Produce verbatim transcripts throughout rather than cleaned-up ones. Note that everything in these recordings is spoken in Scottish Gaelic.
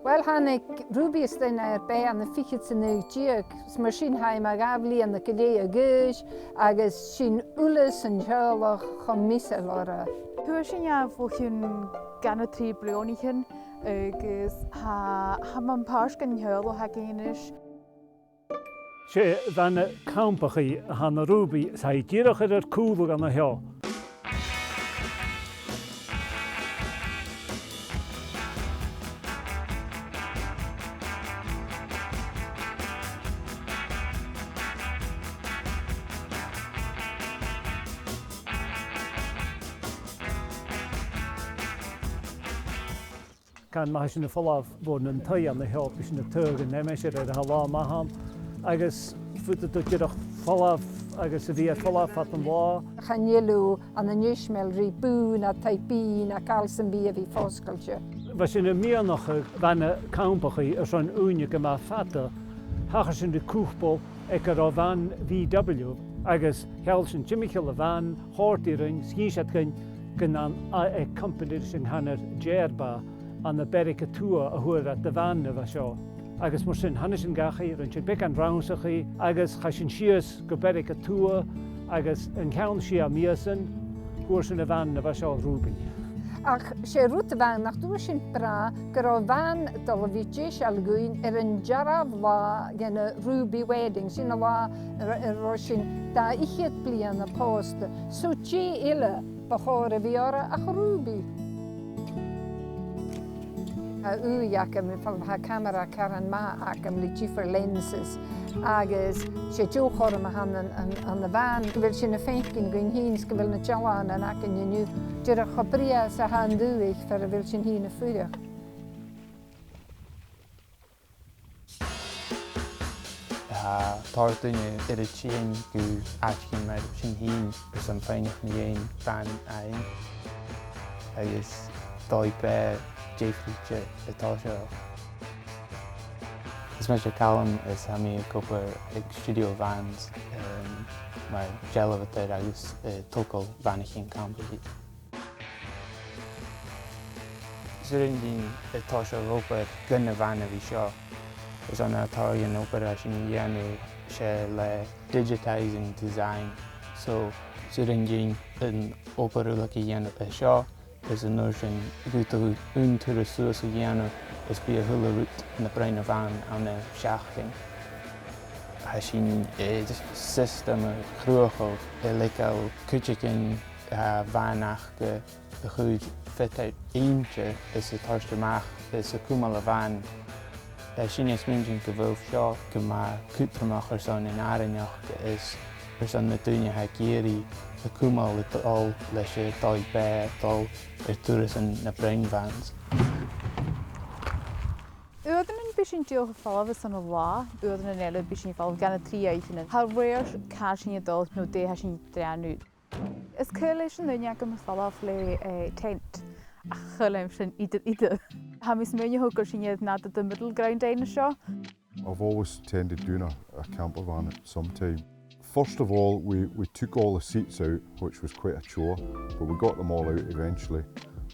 Uill, thàinig Ruby a-steach air beatha ann am fichead 's a naoi deug, is mar sin tha i mu dhà bhliadhna gu leth a dh'aois, agus sinn uile san teaghlach cho measail oirre. Fhuair sinn i bho chionn dhà no trì bliadhnaichean, agus tha, tha i mar phàirt dhen teaghlach againn a-nis. 'S e bana campachaidh a th' ann an Ruby, 's tha i dìreach air ar cùlaibh an seo. Can ma tha sinn a' falbh bhon an taigh an seo, bidh sinn a' taghadh an aimsir air a tha latha math ann, agus faodaidh tu dìreach falbh agus a bhith air falbh fad an latha. Chan eil thu ann an eisimeileachd ri bùth no taigh-bìdh no càil sam bith a bhith fosgailte. Bha sinn a' miannachadh bana campachaidh airson ùine gu math fada. Thachair sinn ri cupall aig an robh bhan V W, agus sheall sinn timcheall a' bhain, chòrd i rinn, 's dh'inns iad dhuinn gun an, a, a' chompanaidh sin a th' ann an Jerba, ann am Bereik a Tuath a fhuair iad a' bhan a bha seo. Agus mar sin, thàinig sinn dhachaigh, rinn sinn beagan rannsachaidh, agus chaidh sinn sìos gu Bereik a Tuath, agus an ceann sia mìosan, fhuair sinn a' bhan a bha seo, Ruby. Ach 's e rud a bh' ann nach d' fhuair sinn brath, gun robh a' bhan a' dol a bhith deiseil dhuinn air an dearbh latha dhen Ruby Wedding, sin an latha a, a, a robh sinn dà fhichead bliadhna pòsta. So dè eile bu chòir a bhith oirre ach Ruby? Tha ùidh agam, far a bheil camara caran math agam le diofar lenses, agus 's e deagh chothrom a th' ann an, an, an a' bhan, gu bheil sinn a' faicinn dhuinn fhìn 's gu bheil na dealbhan againn an-diugh dìreach cho brèagha 's a tha an dùthaich far a bheil sinn fhìn a' fuireach. Tha tòrr dhaoine air a thighinn gu àiteachan mar sin fhèin airson faighneachd mu dheidhinn bhan fhaighinn, agus dòigh-beatha diofraichte a' tòiseachadh. Is mise Calum is tha mi ag obair aig Studio Vans, em, mar dealbhadair agus, eh, togail bhanaichean campachaidh. 'S urrainn dhuinn a' tòiseachadh obair gun a' bhan a bha seo. Is ann a tha an obair a tha sinn a' dèanamh, 's e le digitizing design. So, 's urrainn dhuinn an obair uile a dhèanamh an seo, is an uair sin, gheibh thu aon turas suas a dhèanamh, is bidh a h-uile rud na broinn a' bhan ann an seachdain. Tha sinn, eh, system a chruthachadh a' leigeil cuideigin a bhan aca a chur fit-out innte is a' toirt a-mach is a' cumail a' bhan. Eh, tha sinn a' smaointinn gu bheil seo gu math cudromach airson an àrainneachd is airson na daoine a tha ag iarraidh a' cumail a' dol leis an dòigh-beatha, a' dol air turasan na broinn vans. Uaireannan bidh sinn dìreach a' falbh airson an latha, uaireannan eile bidh sinn a' falbh gu na trì oidhcheannan. Tha e a rèir càit a bheil sinn a' dol no dè tha sinn a' dèanamh. Is caomh leis an duine agam falbh le, eh, tent, ach chan eil mi sin idir, idir. Tha mi a' smaoineachadh gur e sin an t-àite, the middle ground a th' ann an seo. I've always intended doing a, a camper van at some time. First of all, we, we took all the seats out, which was quite a chore, but we got them all out eventually.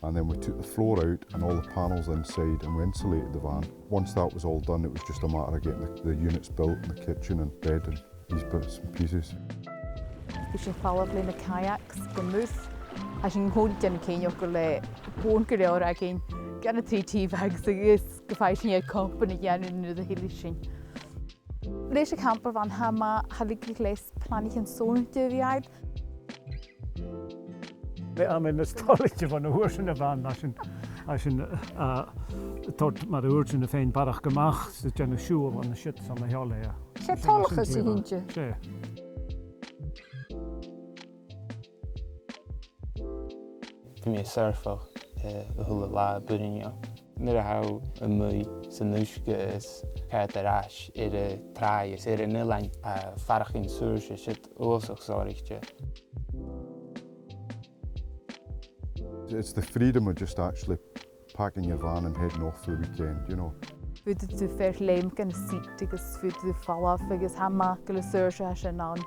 And then we took the floor out and all the panels inside and we insulated the van. Once that was all done, it was just a matter of getting the, the units built and the kitchen and bed and these bits and pieces. Bidh sinn a' falbh le na kayaks gu muir. Tha sinn a' dèanamh cinnteach gu bheil bùrn gu leòr againn, gu na trì tea bags agus gum faigh sinn company a dhèanamh nuair a thilleas sinn. Leis a' champer van tha mi, tha e a' leigeil leis planaichean sònraichte a bhith agad. Bha mi nas toilichte bhon a fhuair sinn a' van, tha sinn, tha sinn, eh, a' toirt mar a thuirt sinn a' faighinn barrachd a-mach 's a' dèanamh siubhal an siud 's an seo leatha. 'S e toileachas a th' innte. 'S e. Bidh mi a' surfadh, eh, a h-uile latha a b' urrainn dhomh. Nuair a tha thu a-muigh san uisge is coimhead air ais air an tràigh is air an eilean, a' faireachdainn saorsa, 's e siud uabhasach sònraichte. It's the freedom of just actually packing your van and heading off for the weekend, you know. Faodaidh tu faighinn leum gun seat agus faodaidh tu falbh agus tha mi gu bheil e saorsa a tha sin ann.